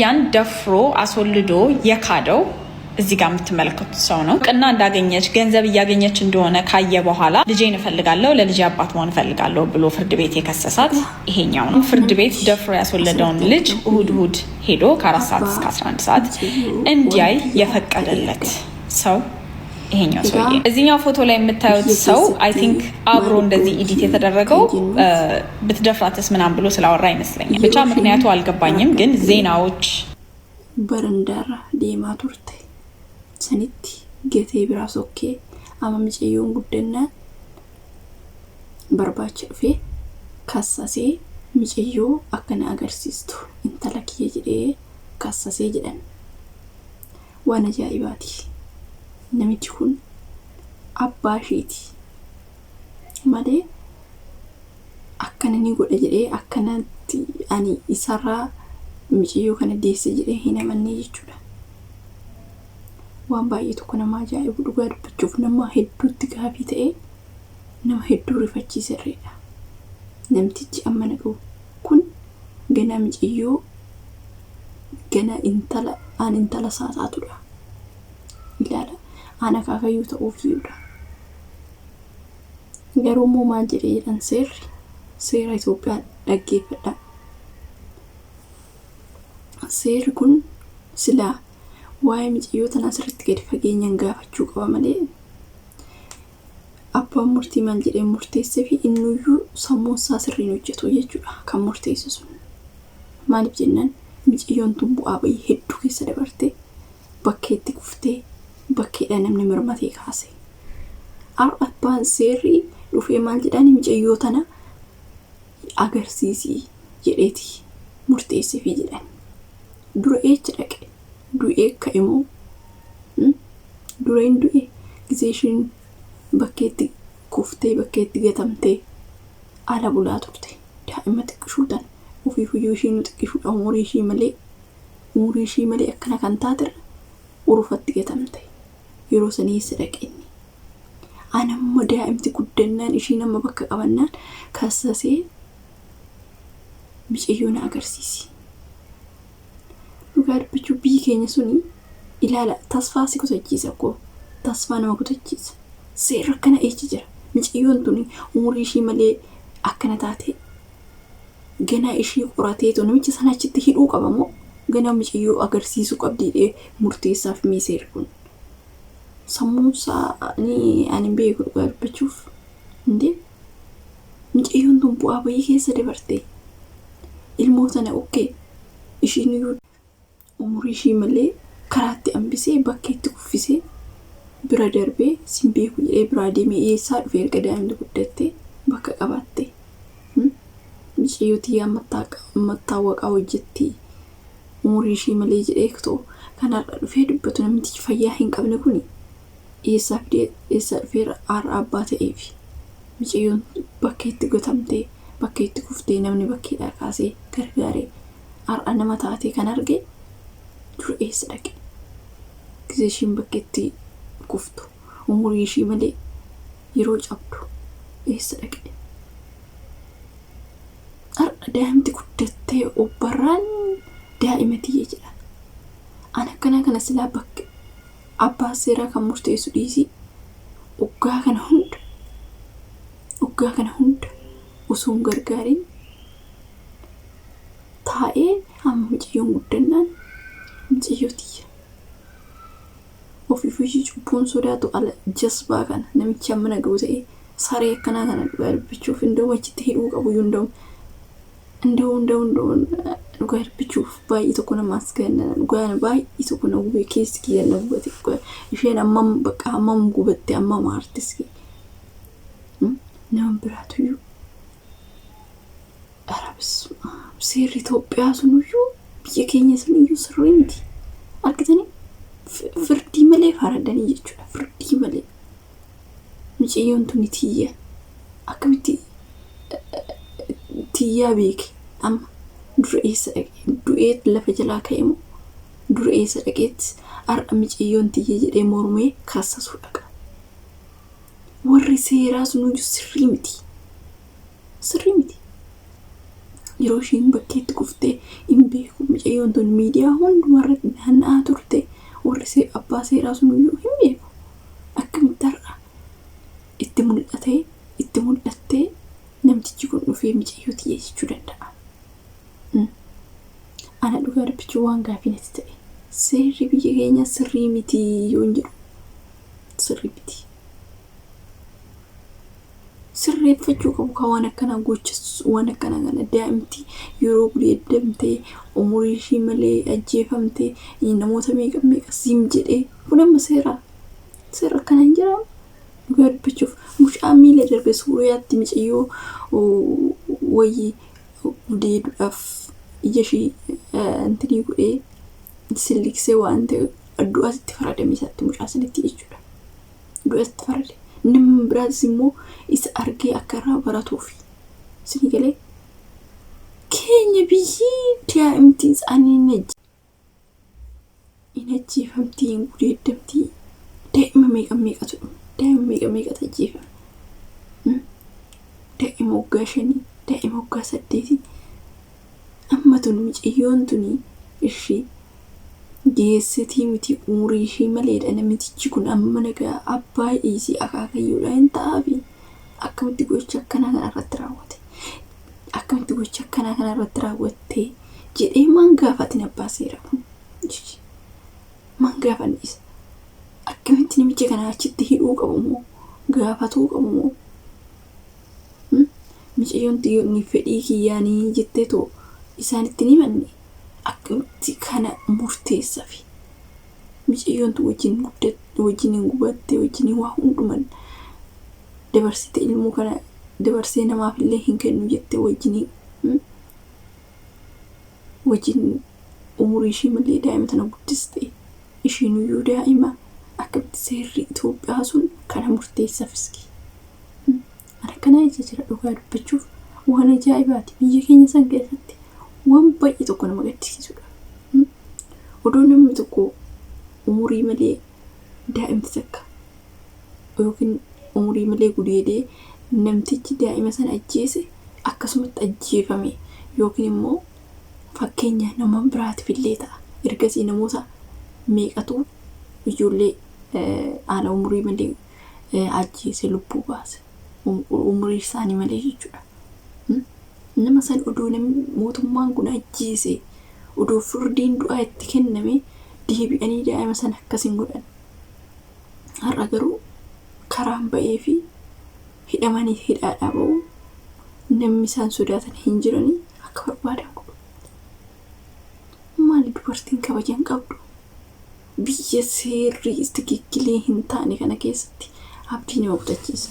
ያን ደፍሮ አስወልዶ የካደው እዚህ ጋር የምትመለከቱት ሰው ነው። እውቅና እንዳገኘች፣ ገንዘብ እያገኘች እንደሆነ ካየ በኋላ ልጄን እፈልጋለሁ፣ ለልጄ አባት መሆን እፈልጋለሁ ብሎ ፍርድ ቤት የከሰሳት ይሄኛው ነው። ፍርድ ቤት ደፍሮ ያስወለደውን ልጅ እሁድ እሁድ ሄዶ ከ4 ሰዓት እስከ 11 ሰዓት እንዲያይ የፈቀደለት ሰው ይሄኛው ሰውዬ። እዚህኛው ፎቶ ላይ የምታዩት ሰው I think አብሮ እንደዚህ edit የተደረገው ብትደፍራትስ ምናምን ብሎ ስላወራ ይመስለኛል። ብቻ ምክንያቱ አልገባኝም፣ ግን ዜናዎች Barandaarra deemaa turte sanitti gatee biraa sokkee amma mucayyoon guddannaan barbaacha dhufee kassasee mucayyoo akkana agarsiistu intala kiyya jedhee kassasee jedhan. Waan ajaa'ibaati. Namichi kun abbaa isheeti malee akkana ni godha jedhee, akkanatti ani isarraa mucayyoo kana deesse jedhee hin amanne jechuudha. Waan baay'ee tokko nama ajaa'ibu, dhugaa dubbachuuf nama hedduutti gaafii ta'ee nama hedduu rifachiiserreedha. Namtichi amma na qabu kun gana mucayyoo gana intala aan intala isaa taatudha. Ilaala, aan akaakayyuu ta'uuf jiruudha. Garuu immoo maal jedhee jedhan seerri seera Itoophiyaa dhaggeeffadha. Seerri kun silaa waa'ee mucayyoo tanaa sirriitti gadi fageenyaan gaafachuu qaba malee, abbaan murtii maal jedhee murteessee fi innuyyuu sammuun isaa sirriin hojjetu jechuudha kan murteessu sun. Maaliif jennaan, mucayyoon tun bu'aa bayii hedduu keessa dabartee, bakkeetti kuftee, bakkeedha namni mirmatee kaase. Har'a abbaan seerri dhufee maal jedhaan, mucayyoo tana agarsiisii jedheeti murteesseefi jedhan. Dura eecha dhaqe? Du'ee ka'e moo? Dura hin du'e gisee ishiin bakkeetti kuftee, bakkeetti gatamtee ala bulaa turte. Daa'ima xiqqishuu tan ofiifuyyuu ishiin xiqqishuudha, umurii ishii malee akkana kan taaterra urufatti gatamte. Yeroo sanii eessa dhaqe inni? Anamma daa'imti guddannaan ishiin amma bakka qabannaan kassasee mucayyoo na agarsiisi. Dhugaa dubbachuu biyyi keenya suni ilaala, tasfaa si kutachiisa koo, tasfaa nama kutachiisa. Seerri akkana eechi jira? Mucayyoon tuni umurii ishii malee akkana taate, ganaa ishii qorateetu namicha sana achitti hidhuu qaba moo ganaa mucayyoo agarsiisuu qabdi murteessaaf mee seerri kun? Sammuunsaa ni ani hin beeku dhugaa dubbachuuf. Indee, mucayyoon tun bu'aa bayii keessa dabarte. Ilmoo tana okkee ishiin iyyuu umurii ishii malee karaatti hambisee, bakkeetti kuffisee bira darbee, sin beeku jedhee biraa deemee eessaa dhufe erga daa'imni guddattee bakka qabaatte? Mucayyoo tiyyaa mattaawwaqaa hojjetti umurii ishii malee jedhee too kan har'a dhufee dubbatu namtichi fayyaa hin qabne kuni eessaa fidee, eessaa dhufee har'a abbaa ta'eefi mucayyoon bakkeetti gatamtee, bakkeetti kuftee, namni bakkeedhaa kaasee gargaaree har'a nama taatee kan arge dura eessa dhaqe? Gisee ishiin bakkeetti kuftu, umurii ishii malee yeroo cabdu eessa dhaqe? Har'a daa'imti guddattee obbarraan daa'ima tiyya jedha. An akkana kana silaa bakka abbaa seeraa kan murteessu dhiisii, waggaa kana hunda osoo hin gargaarin taa'ee amma mucayyoon guddannaan mucayyoo tiyya. Ofiif hojii cubbuun sodaatu ala jasbaa kana, namichi amma naga'u ta'e saree akkanaa kana, dhugaa dubbachuuf indoo achitti hidhuu qabu iyyuu, indoo dhugaa dubbachuuf baay'ee tokko nama as kenna. Dhugaa baay'ee tokko na gubee, keessi kiyya na gubate. Isheen ammam bakka ammam gubatte, ammam aartis nama biraatu iyyuu. ኧረ በስመ አብ, seerri Itoophiyaa sunuyyuu, biyya keenya sunuyyuu sirrii miti. Argitanii, firdii malee faradanii jechuudha. Firdii malee. Mucayyoon tuni tiyya. Akkamitti tiyyaa beeke amma? Dura eessa dhaqe? Du'ee lafa jalaa ka'e moo? Dura eessa dhaqeetti har'a mucayyoon tiyya jedhee mormee kassasuu dhaqa? Warri seeraa sunuyyuu sirrii miti. Sirrii miti. Yeroo ishiin bakkeetti kuftee hin beeku. Mucayyoon tun miidiyaa hundumarratti naanna'aa turte. Warri abbaa seeraa sun iyyuu hin beeku. Akkamitti har'a itti mul'atee itti mul'attee namtichi kun dhufee mucayyoo tiyya jechuu danda'a? Ana dhugaa dubbachuu waan gaafii natti ta'e. Seerri biyya keenyaa sirrii miti yoon jedhu sirrii miti. Sirreeffachuu qabu kan waan akkanaa gocha waan akkanaa kana daa'imti yeroo gudeeddamtee umurii ishii malee ajjeefamtee namoota meeqa meeqa siim jedhee kun amma seera seera akkanaa hin jiramu. Dhugaa dubbachuuf mucaa miila darbe Suuriyaatti mucayyoo wayii gudeeduudhaaf ija ishii intinii godhee silliqsee waan ta'e du'atti faradame isaatti mucaa sanitti jechuudha. Du'atti farade. Namni biraatis immoo isa argee akka irraa baratuufi. Isin galee keenya biyyi daa'imti isaanii hin ajjeefamtii, hin gudeeddamtii. Daa'ima meeqa meeqatu dhume? Daa'ima meeqa meeqatu ajjeefame? Daa'ima waggaa 5, daa'ima waggaa 8. Amma tun mucayyoon tuni ishii geessetii miti, umurii ishii maleedha. Namtichi kun amma nagaa abbaa isii akaakayyuudha hin ta'aafi akkamitti gocha akkanaa kana irratti raawwate? Akkamitti gocha akkanaa kana irratti raawwatte jedhee maan gaafatin abbaa seeraa kun? Maan gaafanne isa? Akkamitti namicha kana achitti hidhuu qabu moo gaafatuu qabu moo? Mucayyoon fedhii kiyyaanii jettee too isaanitti ni himanne, akkamitti kana murteessafi? Mucayyoon tun wajjin guddatte, wajjin hin gubatte, wajjin waa hunduman dabarsite, ilmoo kana dabarsee namaaf illee hin kennu jette, wajjin umurii ishii malee daa'ima tana guddiste, ishiin iyyuu daa'ima. Akkamitti seerri Itoophiyaa sun kana murteessaaf iski? Ani akkanaa jecha jira. Dhugaa dubbachuuf waan ajaa'ibaati. Biyya keenya san keessatti waan baay'ee tokko nama gaddisiisudha. Odoo namni tokko umurii malee daa'imti takka yookiin umurii malee gudeedee namtichi daa'ima sana ajjeese akkasumatti ajjeefame yookiin immoo fakkeenya nama biraatiif illee ta'a. Ergasii namoota meeqatu ijoollee haala umurii malee ajjeese lubbuu baase, umurii isaanii malee jechuudha. Nama san odoo namni mootummaan kun ajjeese, odoo firdiin du'aa itti kenname, deebi'anii daa'ima sana akkas hin godhan. Har'a garuu karaan ba'ee fi hidhamanii hidhaadhaa ba'u, namni isaan sodaatan hin jiranii, akka barbaadan godhu. Maali, dubartiin kabaja hin qabdu? Biyya seerri istikikilee hin taane kana keessatti abdii nama kutachiisa.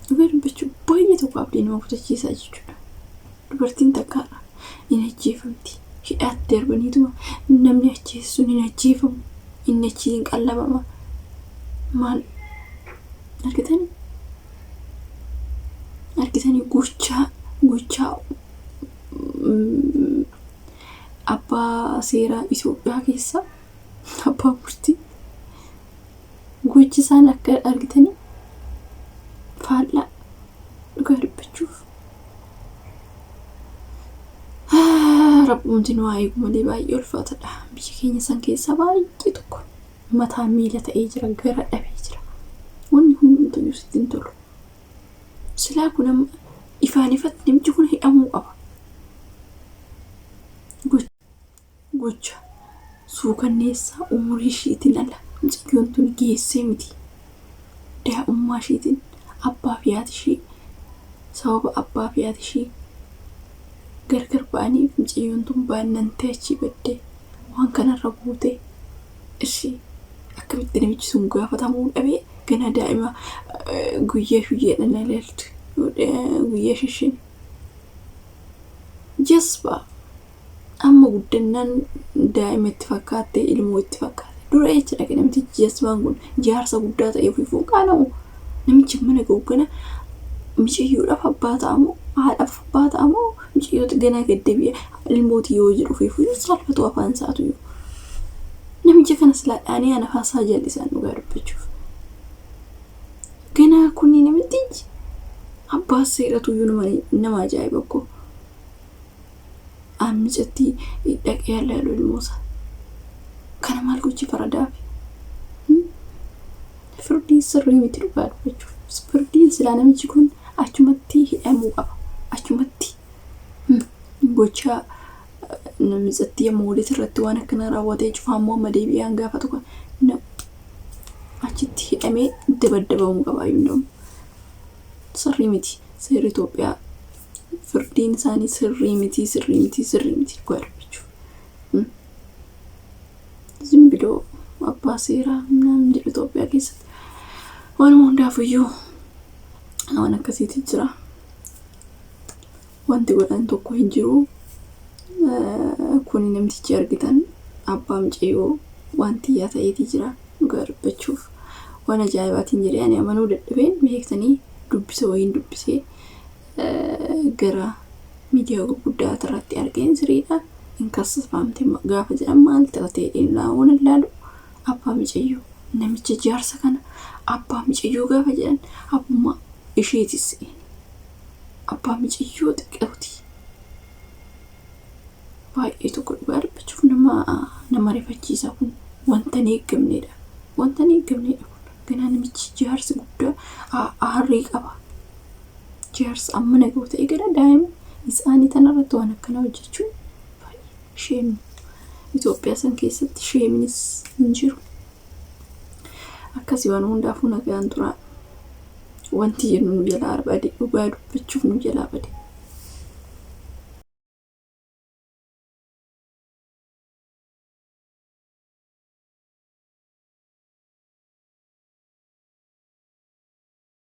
Dhugaa dubbachuu baay'ee tokko abdii nama kutachiisaa jechuudha. Dubartiin takkaadha hin ajjeefamti. Hidhaatti darbaniituma namni ajjeesu sun hin ajjeefamu. Inni achi hin qallabama. Maal argitanii? Argitanii gochaa abbaa seeraa Itoophiyaa keessa, abbaa murtii, gochi isaan akka argitanii faallaa. Dhugaa dubbachuuf rabbumti nu haa eegu malee baay'ee ulfaatadha. Biyya keenya san keessa baay'ee tokko mataa miila ta'ee jira, gara dhabee jira. Wanni hundumtuu iyyuu sitti hin tolu. Silaa kun amma ifaan ifatti namichi kun hidhamuu qaba. Gocha suukanneessaa umurii ishiitiin ala, mucayyoon tun geessee miti. Daa'imummaa ishiitiin abbaa fi haati ishii, sababa abbaa fi haati ishii gargar ba'aniif mucayyoon tun baannantee achii baddee waan kanarra buute. Ishii akkamitti namichi sun gaafatamuu dhabee? Gana daa'ima guyyaa shuyyeedhaan ilaaltu, guyyaa shishin jasbaa amma guddannaan daa'ima itti fakkaatte, ilmoo itti fakkaate dura jecha dhaqe. Namtichi jasbaan kun jaarsa guddaa ta'ee ofiifuu qaana'u. Namichi mana ga'u gana mucayyoodhaaf abbaa ta'amoo, haadhaaf abbaa ta'amoo, mucayyoota ganaa gaddeebi'e ilmooti yoo jedhu ofiifuu salphatu afaan isaatu iyyuu. Namicha kana silaa dhaanii ana afaan jal'isan. Dhugaa dubbachuuf ganaa kuni namtichi Abbaa seeratu iyyuu nama ajaa'iba koo. Aan micattii dhaqee ilaalu ilmoosa. Kana maal gochi faradaafi? Firdiin sirrii miti dhugaa dubbachuuf. Firdiin silaa namichi kun achumatti hidhamuu qaba. Achumatti gochaa micattii amma walitti irratti waan akkanaa raawwatee cufaa immoo amma deebi'ee gaafatu kan achitti hidhamee dabaddabamuu qaba iyyuu. Sirrii miti. Seerri Itoophiyaa firdiin isaanii sirrii miti, sirrii miti, sirrii miti dhugaa dubbachuuf. ዝም ብሎ abbaa seeraa ምናምን jedhu Itoophiyaa keessatti. Waanuma hundaafuyyuu waan akkasiitu jira. Wanti godhan tokko hin jiru. Kuni namtichi argitan abbaa mucayyoo waan xiyyaa ta'eetii jira dhugaa dubbachuuf. Waan ajaa'ibaatiin jedhee ani amanuu dadhabeen beektanii dubbisa wayiin dubbisee gara miidiyaa gurguddaa irratti argeen siriidha. Hin kassafamte gaafa jedhan maal ta'e waan ilaalu abbaa mucayyoo namicha jaarsa kana abbaa mucayyoo gaafa jedhan abbummaa isheetis abbaa mucayyoo xiqqooti. Baay'ee tokko dhugaa dubbachuuf nama rifachiisa kun wanta hin eeggamnedha. Wanta hin eeggamnedha kun. Ganaa namichi jaarsi guddaa aarrii qaba. Jaarsa amma nagoo ta'e gara daa'ima isaanii tanarratti waan akkanaa hojjechuun baay'ee shame. Itoophiyaa san keessatti shame-inis hin jiru. Akkasii waan hundaafuu nagaan turaa. Wanti jennu nu jalaa bade, dhugaa dubbachuuf nu jalaa bade.